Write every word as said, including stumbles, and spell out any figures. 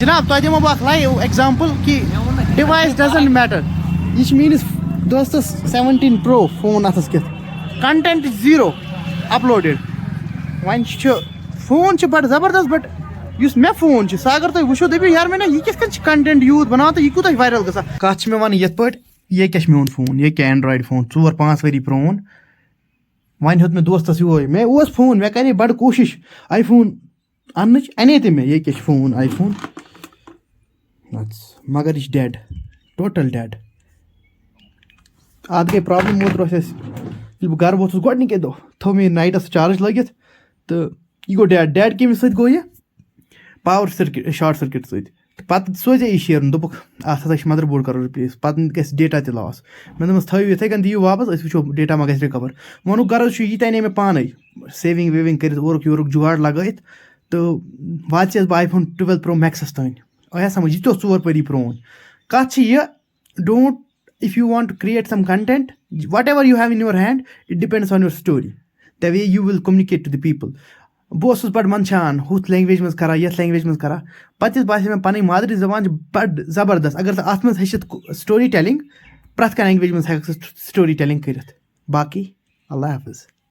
جناب، تۄہہِ دِمو بہٕ اکھ live example کہِ device doesn't matter. یہِ چھِ میٲنِس دوستس seventeen Pro phone اَتھس کٮ۪تھ، content zero uploaded. وۄنۍ چھُ phone چھُ بڑٕ زبردست، but یُس مےٚ phone چھُ، سُہ اگر تُہۍ وٕچھِو، دٔپِو، "یار، مےٚ نا، یہِ کِتھ کٔنۍ چھُ content youth بناوان تہٕ یہِ کوٗتاہ viral گژھان؟" کتھ چھِ مےٚ ونٕنۍ یِتھ پٲٹھۍ، یہِ کیٛاہ چھُ میون phone، یہِ کیٛاہ Android phone، ژور پانٛژھ ؤری پرٛون۔ وۄنۍ ہیوٚت مےٚ دوستس یِہوے، مےٚ اوس phone، مےٚ کرے بڑٕ کوٗشش iPhone اننٕچ، انے تہِ مےٚ، یہِ کیٛاہ چھُ phone، iPhone۔ اَدٕ سا، مگر یہِ چھُ dead، total dead۔ اَتھ گٔے problem، اوترٕ اوس اَسہِ، ییٚلہِ بہٕ گرٕ ووتُس گۄڈٕنِکے دۄہ، تھوٚو مےٚ یہِ nightس charge لٲگِتھ، تہٕ یہِ گوٚو dead۔ Dead کَمہِ سۭتۍ گوٚو یہِ؟ Power circuit، short circuit سۭتۍ۔ تہٕ پَتہٕ سوزے یہِ شیرُن، دوٚپُکھ، "اَتھ ہسا چھِ motherboard کَرُن replace، پَتہٕ گژھِ data تہِ loss۔" مےٚ دوٚپمَس، "تھٲیِو یِتھَے کٔنۍ، دِیِو واپَس، أسۍ وٕچھو data ما گژھِ recover۔" ووٚنُکھ، غرض چھُ یہِ تہِ اَنے مےٚ پانَے، saving ویوِنٛگ کٔرِتھ، اورُک یورُک جُگاڑ لَگٲیِتھ، تہٕ واتہِ چھَس بہٕ iPhone twelve Pro Maxس تام۔ آیا سَمٕجھ؟ یہِ تہِ اوس ژور ؤری پرٛون۔ کَتھ چھِ یہِ، don't, if you want to create some content, whatever you have in your hand, it depends on your story, the way you will communicate to the people. بہٕ اوسُس بَڑٕ منٛدچھان، ہُتھ language منٛز کَرا، یَتھ language منٛز کَرا۔ پَتہٕ یُس باسیو مےٚ، پَنٕنۍ مادری زبان چھِ بَڑٕ زبردست۔ اگر ژٕ اَتھ منٛز ہیٚچھِتھ story telling، پرٛٮ۪تھ کانٛہہ language منٛز ہٮ۪کَکھ ژٕ story telling کٔرِتھ۔ باقٕے، اللہ حافظ۔